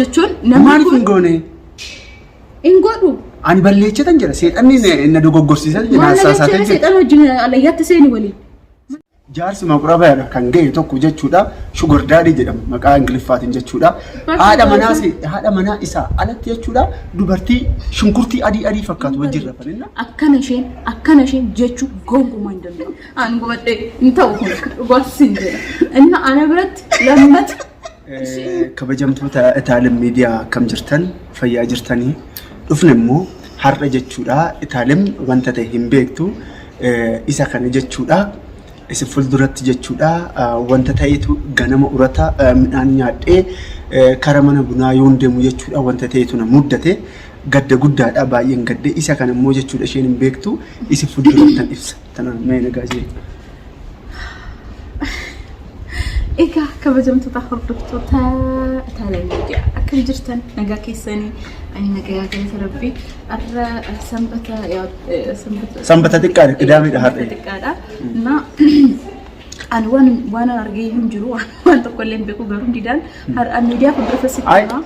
Jechuun namni Maaliif kun hin goone? hin godhu. Ani balleechetan jira. Seexanni na dogoggorsiisan jira. Maal na Saasaatan galchee jira. seexana wajjin alayyaatti seeni waliin. Jaarsi maqurabaadha kan ga'e tokko jechuudha. Sugar daddy jedhama maqaa Ingiliffaatiin jechuudha. Haadha manaa haadha manaa isaa alatti jechuudha. Dubartii shunkurtii adii adii fakkaatu wajjin rafanina. Akkana isheen akkana isheen jechuu gonkumaa hin danda'u. Ani gubadhee hin ta'u kun dhugaas hin jedha. Inna ana biratti lammata. Kabajamtoota Itaalim Miidiyaa, akkam jirtan? Fayyaa jirtanii? Dhufne immoo har'a jechuudha. Itaalim wanta ta'e hin beektu, isa kana jechuudha. Isin fuulduratti jechuudha wanta ta'etu ganama urata midhaan nyaadhee kara mana bunaa yoon deemu jechuudha wanta ta'etu na muddate. Gadda guddaadha, baay'een gadde. Isa kana immoo jechuudha isheen hin beektu, isin fuulduratti tan ibsa. Tanaan mee nagaa ishee. Egaa kabajamtoota hordoftoota Itaalim Miidiyaa, akkam jirtan? Nagaa keessanii? Ani nagaa, galata Rabbii. Har'a sanbata, sanbata Sanbata xiqqaadha, qidaameedha har'a. Xiqqaadha. Na ani waan argee hin jiru, waan tokko illee hin beeku, garuu didaan har'a miidiyaa fuuldura sitti hima.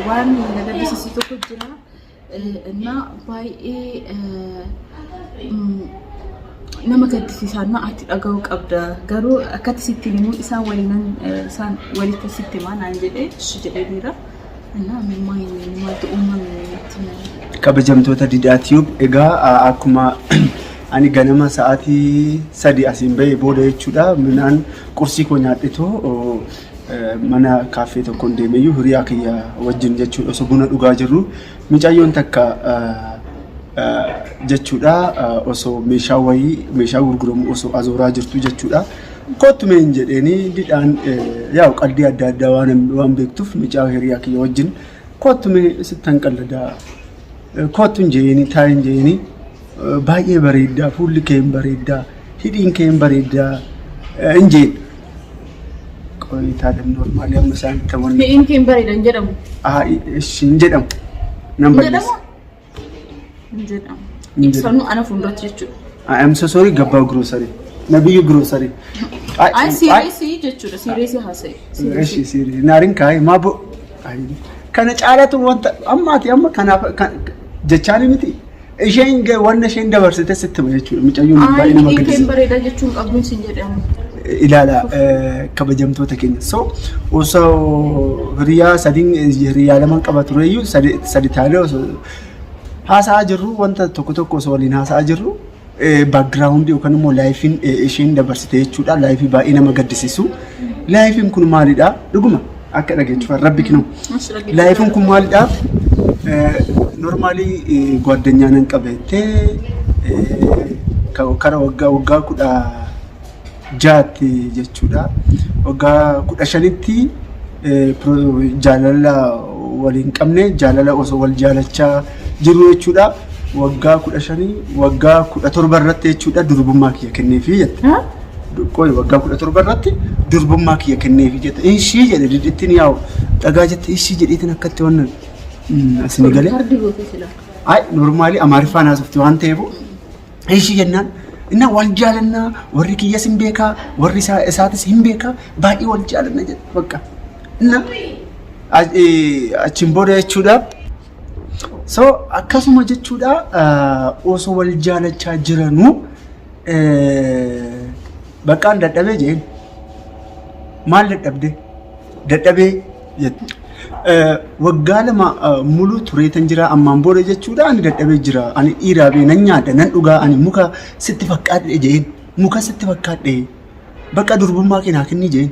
Waan na gaddisiisu tokko jira. እና baay'ee nama gaddisiisaa na ati dhaga'uu qabda, garuu akkatti sitti himuu isaan waliinan isaan walitti sitti himaa naan jedhee ishi jedhee jira. እና maaltu uumame natti himi. Kabajamtoota Didaa Tube, egaa akkuma ani ganama sa'aatii 3 asiin bahee booda jechuudha midhaan qursii koo nyaadhetoo mana kaaffee tokkoon deemeyyuu hiriyaa kiyya wajjin jechuudha osoo buna dhugaa jirru mucayyoon takka jechuudha osoo meeshaa wayii meeshaa gurguramu osoo azooraa jirtu jechuudha. Kottu mee hin jedheeni, didhaan yaa'u qaldii adda addaa waan beektuuf mucaa hiriyaa kiyya wajjin kottu mee sittan qalladaa kottu hin jeeni, taa hin jeeni, baay'ee bareeddaa, fuulli kee hin bareeddaa, hidhiin kee hin bareeddaa hin jeen. Qoyitaa normaalii amma isaan itti wanni. Hidhiin kee hin bareeda hin jedhamu. Hin jedhamu. Nan Hin balleessa. jedhamu? Hin jedhamu. Hin jedhamu. Sanuu ana fuulduratti jechuudha. I am so sorry, Gabbaa Grocery. Nabiyyu Grocery. Ay, siireesii jechuudha. Siireesii haasa'e. Eshi siiri. Naarin kaa'e maa bo. Kana caalatu wanta amma ati amma kanaaf jechaani miti. Isheen wanna isheen dabarsite sitti hima jechuudha. Mucayyoon Ay, baay'ee nama hidhiin kee hin gaddisiisa. bareeda jechuun qabduun sin jedhamu. Ilaala, kabajamtoota keenya. So osoo hiriyaa sadiin, hiriyaa lama qaba tureyyuu sadi taanee osoo haasa'aa jirru, wanta tokko tokko osoo waliin haasa'aa jirru, background yookaan immoo lifeiin isheen dabarsite jechuudha. Lifeii baay'ee nama gaddisiisu. Lifeiin kun maalidha? Dhuguma akka dhageechuuf rabbi kinu. Lifeiin kun maalidha? Normally ጓደኛ nan qabeettee kara waggaa 16tti jechuudha. Waggaa 15tti jaalala waliin qabne, jaalala osoo wal jaalachaa jiru jechuudha. Waggaa 15, waggaa 17 irratti jechuudha durbummaa kiyya kenneefii jette. Qoy, waggaa 17 irratti durbummaa kiyya kenneefii jette. Ishii jedhe, didittiin yaa'u dhagaa jette, ishii jedheetiin akkatti wannan asini galee. Fardi gootee sila. Ay, normally Amaariffaan haasofti waan ta'eef ishii jennaan inna wal jaalannaa, warri kiyyas hin beekaa, warri isaatis hin beekaa, baay'ee wal jaalanna jedhe bakka. Inna achiin booda jechuudha. So akkasuma jechuudha osoo wal jaalachaa jiranuu baqqaan dadhabee jeen. Maal dadhabde? Dadhabee jette. Waggaa 2 muluu tureetan jira, ammaan booda jechuudha ani dadhabee jira, ani dhiiraa bee nan nyaadha, nan dhugaa, ani muka sitti fakkaadhe jeen, muka sitti fakkaadhe, bakka durbummaa kee naa kenni jeen.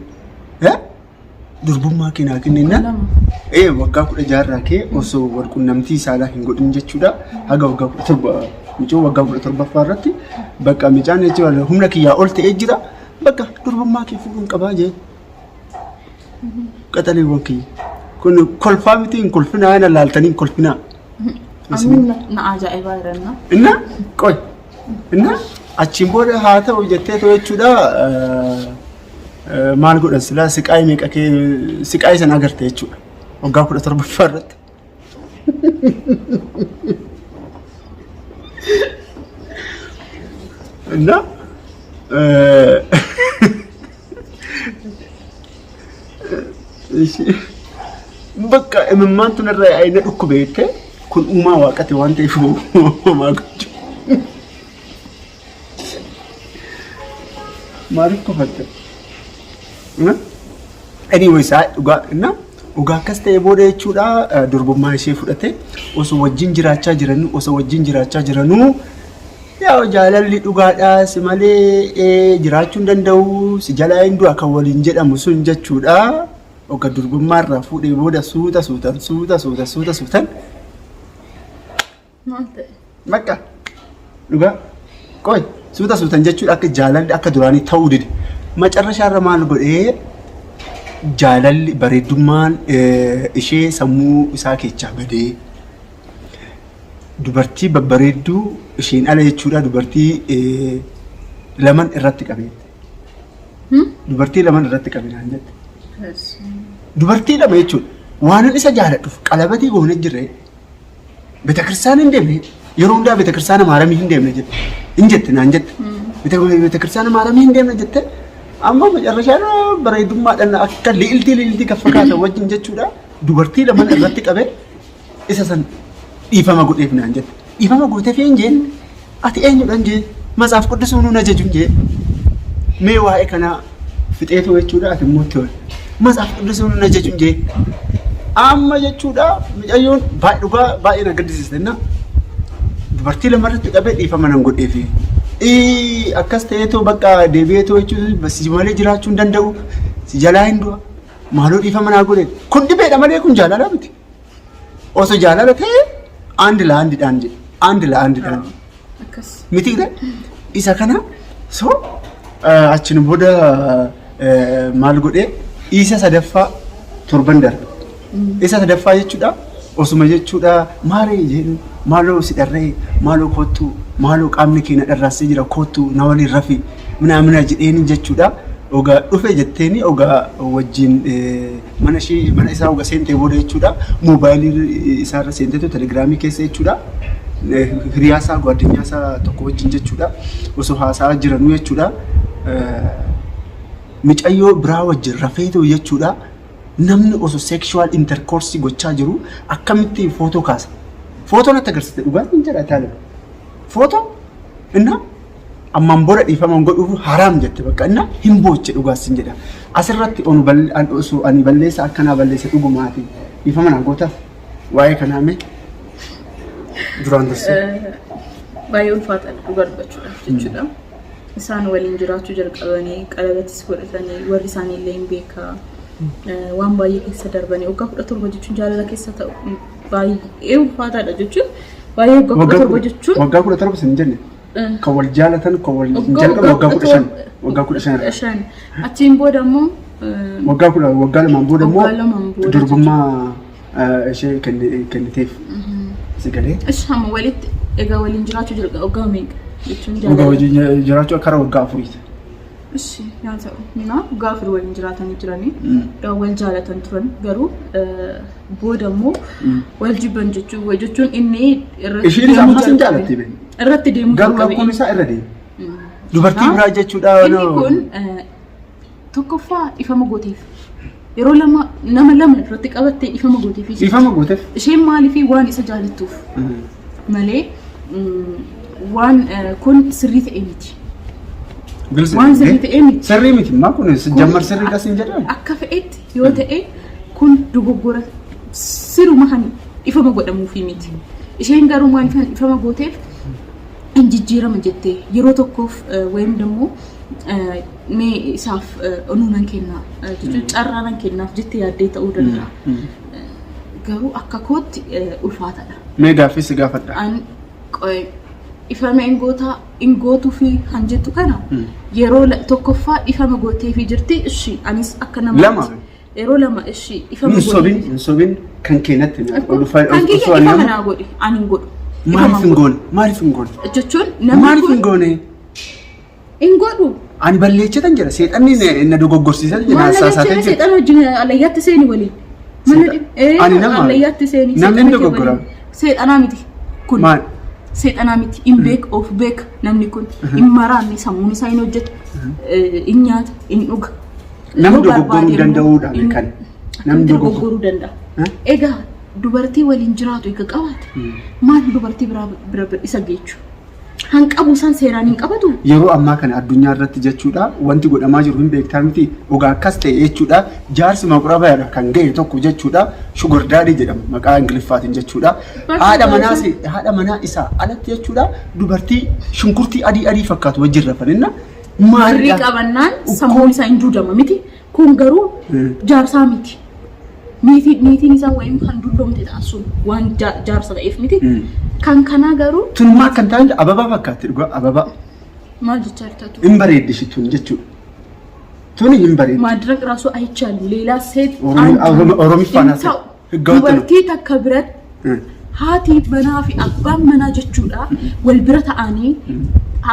Durbummaa kee naa kenni na waggaa 16rraa kee osoo wal qunnamtii saalaa hin godhin jechuudha haga waggaa 17, mucoo waggaa 17ffaa irratti bakka mucaan jechuudha humna kiyyaa ol ta'ee jira, bakka durbummaa kee fuudhuun qabaa jeen. Qaxaleewwan kiyya. Kun kolfaa miti, hin kolfinaa, hin laaltanii hin kolfinaa. Anuun na ajaa'ibaa jiranna. Inna qoy. Inna achiin booda haa ta'u jettee too jechuudha maal godhan silaa, siqaayii meeqa kee siqaayii sana agarte jechuudha. Waggaa 17ffaa irratti. Inna Bakka imimmaan tun irra yaa'ee na dhukkube jette kun uumaa waaqati waan ta'eef homaa gochuu. Maaliif kofatte? Anyway, isaa dhugaa na dhugaa akkas ta'e booda jechuudha durbummaa ishee fudhate osoo wajjin jiraachaa jiranuu osoo wajjin jiraachaa jiranuu yaa jaalalli dhugaadhaa si malee jiraachuu hin danda'u si jalaa hin du'a kan waliin jedhamu sun jechuudha. Oga durbummaa irraa fuudhee booda suuta suutan suuta suuta suuta suutan Maal ta'e? Bakka dhugaa qoy suuta suutan jechuun akka jaalalli akka duraanii ta'uu dide. Macarrashaa irra maal godhee jaalalli bareeddummaan ishee sammuu isaa keessaa badee dubartii babbareedduu isheen ala jechuudha dubartii laman irratti qabee. Dubartii laman irratti qabe naan jette. Dubartii lama jechuudha. Waanan isa jaaladhuuf qalabatii goone jirre betakiristaana hin deemne yeroo hundaa betakiristaana maaramii hin deemne jette. Hin jette naan jette. Betakiristaana maaramii hin deemne jette. Amma macarrashaan bareedummaadhaan akka li'iltii li'iltii kan fakkaatan wajjin jechuudha. Dubartii laman irratti qabe isa san dhiifama godheef naan jette. Dhiifama gooteef hin jeen ati eenyudhaan jee matsaaf quddisuu nuun ajaju jee mee waa'ee kanaa fixeetu jechuudha ati immoo itti ol matsaaf quddisuu nuun ajaju jee amma jechuudha mucayyoon baay'ee dhugaa baay'ee na gaddisiiste na dubartii lamarratti qabee dhiifama nan godheefi. Akkas ta'eetoo bakka deebi'eetoo jechuun si malee jiraachuu hin danda'u si jalaa hin du'a maaloo dhiifama naa godhe kun dhibeedha malee kun jaalala miti. Osoo jaalala ta'e አንድ ለአንድ dhaan jedhe. አንድ ለአንድ dhaan. Akkas. Miti isa kana so achiin booda maal godhee isa sadaffaa torban darbe. Isa sadaffaa jechuudha osuma jechuudha maaree jedhu maaloo si dharree maaloo kottu maaloo qaamni kee na dharraasee jira kottu na waliin rafi minaa jedheeni jechuudha. Ogaa dhufe jetteeni ogaa wajjin mana ishee mana isaa ogaa seentee booda jechuudha moobaayilii isaarra seenteetu telegiraamii keessa jechuudha. Hiriyaa isaa gwaddinyaa isaa tokko wajjin jechuudha osoo haasa'aa jiranuu jechuudha. Micayyoo biraa wajjin rafeetu jechuudha. Namni osoo sexual intercourse gochaa jiru akkamitti footoo kaasa? Footoo natti agarsiiste dhugaatiin jedha taale. Footoo inna ammaan booda dhiifaman godhuuf haraam jette bakka inna hin booche dhugaasin jedha. Asirratti onu osoo ani balleessa akkanaa balleessa dhugumaati dhiifama naa gootaaf waa'ee kanaa mee duraan dursee. Baay'ee ulfaataadha dhugaa dubbachuudhaaf jechuudha. Isaan waliin jiraachuu jalqabanii qalabatis godhatanii warri isaanii illee hin beekaa. Waan baay'ee keessa darbanii waggaa 17 jechuun jaalala keessa ta'u baay'ee ulfaataadha jechuun baay'ee waggaa 17 jechuun. Waggaa 17 sin jenne kan wal jaalatan kan wal jalqabe waggaa 15 waggaa 15 irra. 15. Achiin booda immoo Waggaa lamaan booda immoo Waggaa lamaan booda durbummaa ishee kenniteef si galee. Ishama walitti egaa waliin jiraachuu jalqaba waggaa meeqa jechuun Waggaa jaalala. wajjin jiraachuu karaa waggaa afuriiti. Ishi yaa ta'u na waggaa 4 waliin jiraatanii jiranii wal jaalatan turan garuu booda immoo wal jibban jechuun inni irratti Isheenis deemuu ammas hin jalqabe. jaalatti bee. Irratti deemuu Garuu jalqabe. rakkoon isaa irra deema. Dubartii biraa jechuudha. Inni kun tokkoffaa dhiifama gooteef. Yeroo lama nama lama irratti qabattee dhiifama gooteef. Dhiifama gooteef. Isheen maaliif waan isa jaalattuuf malee waan kun sirrii ta'e miti. Waan sirrii ta'e miti. Sirrii miti maa kun jammar sirriidha sin jedhan. Akka fe'etti yoo ta'e kun dogoggora siruma kan dhiifama godhamuufi miti. Isheen garuu maaliif dhiifama gooteef hin jijjiirama jettee yeroo tokkoof wayim immoo mee isaaf onuu nan kenna jechuun carraa nan kennaaf jettee yaaddee ta'uu danda'a. Garuu akka kootti ulfaataadha. Mee gaaffii si gaafadha. An ifama hin gootuu fi kan jettu kana yeroo tokkoffaa ifama gootee fi jirti ishi anis akka namaatti. Lama. Yeroo lama ishi ifama Hin sobin hin sobin kan keenyatti Kan kiyya ifama naa godhi ani hin godhu. Maaliif hin goone? Maaliif hin goone? Jechuun namni Maaliif hin goone? Hin godhu. Ani balleechatan jira. Seexanni na dogoggorsiisan jira. Maal na Saasaatee jechuun jira. seexana wajjin allayyaatti seeni waliin. Ani nama- Allayyaatti seeni. Namni hin dogoggora. Seexanaa miti. Kun Maal? seexanaa miti. Hin beek of beek namni kun. Hin maraanne sammuun isaa hin hojjetu. Hin nyaata hin dhuga. Namni Yoo dogoggoruu barbaade immoo danda'uudha kan. Namni akkamitti dogoggoruu. dogoggoruu danda'a. Egaa dubartii waliin jiraatu egaa qabaate maal dubartii biraa bira isa geechu? Hanqabu isaan seeraan hin qabatu. Yeroo ammaa kana addunyaa irratti jechuudha wanti godhamaa jiru hin beektaa miti, ogaa akkas ta'e jechuudha. Jaarsi maqrabaadha kan ga'e tokko jechuudha, sugar daddy jedhama maqaa Ingiliffaatiin jechuudha. Haadha manaa haadha manaa isaa alatti jechuudha dubartii shunkurtii adii adii fakkaatu wajjin rafaninna. Birrii Maalidha? qabannaan sammuun isaa hin duudama miti. Kun garuu jaarsaa miti. Niitiin isaa wayim kan dulloomte ta'a sun waan jaarsa ta'eef miti. Kan kanaa garuu Tun maa kan taate ababaa fakkaatti dhugaa ababaa. Maal jechaa jirtatu? Hin bareeddi ishii tun jechuudha. Tuni hin bareeddi. ማድረግ ራሱ አይቻልም። ሌላ ሴት Oromiffaan hin ta'u. Higgawatta. Dubartii takka biratti haati manaa fi abbaan manaa jechuudha wal bira ta'anii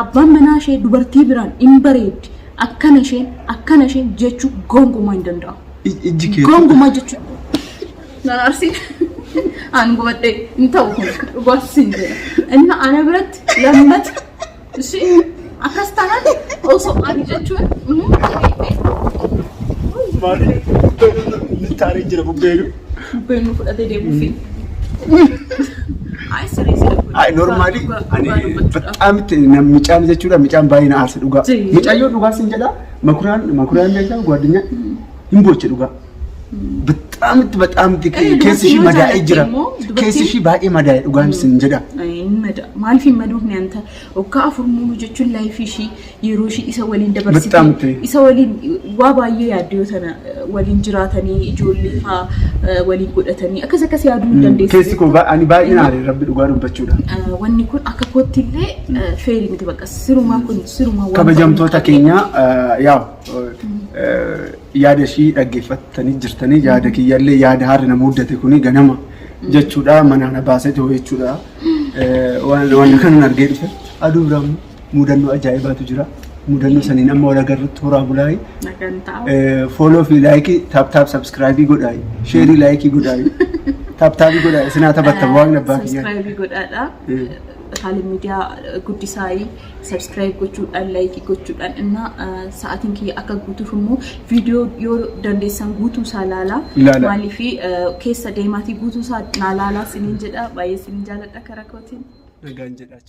abbaan manaa ishee dubartii biraan hin bareeddi, akkana isheen, akkana isheen jechuu gonkumaa hin danda'amu. Ijji kee. Gonkumaa jechuudha. Nan arsiin an gubadhee hin ta'u kun dhugaas hin jedha. Inni ana biratti lammata ishee akkas taanaan osoo ani jechuun Maali? Taaree jira bubbeenu. Bubbeen nu fudhatee deemuufi. Ay, sirrii sirrii. Ay, normally ani በጣም micaan jechuudha, micaan baay'ee na aarse dhugaa. Micayyoo dhugaa sin jedha, makuraan makuraan jechuudha ጓደኛ hin booche dhugaa. በጣም በጣም keessi ishii madaa'ee jira. Keessi ishii baay'ee madaa'e dhugaan sin jedha. Hin mada, maaliif hin maduufne? Anta waggaa 4 muuluu jechuun life ishii, yeroo ishii isa waliin dabarsite, በጣም ta'e. isa waliin waa baay'ee yaadde yoo tana waliin jiraatanii ijoollee faa waliin godhatanii akkas akkas yaaduu hin dandeessu. Keessi koo ani baay'ee na aare rabbi dhugaa dubbachuudha. Wanni kun akka kootti illee fair miti, bakka sirumaa kun sirumaa waan Kabajamtoota ta'uu keenya, yaa yaada ishii dhaggeeffattanii jirtanii, yaada kiyyallee, yaada harri nama muddate kuni ganama jechuudha manaan baasee ta'u jechuudha. Waan kanan argee dhufe aduu biraa immoo mudannoo ajaa'ibaatu jira. Mudannoo saniin amma wal agarrutti horaa bulaayi. Nagaan ta'a. Follow fi like, tap tap, subscribe godhaayi. Share, like godhaayi. Tap tap godhaayi. Isinaa taphatta waan abbaa kiyyaa. Subscribe godhaadha. Haala miidiyaa guddisaayii subscribe gochuudhaan, like gochuudhaan inna sa'aatiin kiyya akka guutuuf immoo viidiyoo yoo dandeessan guutuu isaa laalaa. Ilaala. Maaliif keessa deemaatii guutuu isaa naa laalaa siniin jedha, baay'ee siniin jaaladha karaa kootiin. Nagaan jedhaa.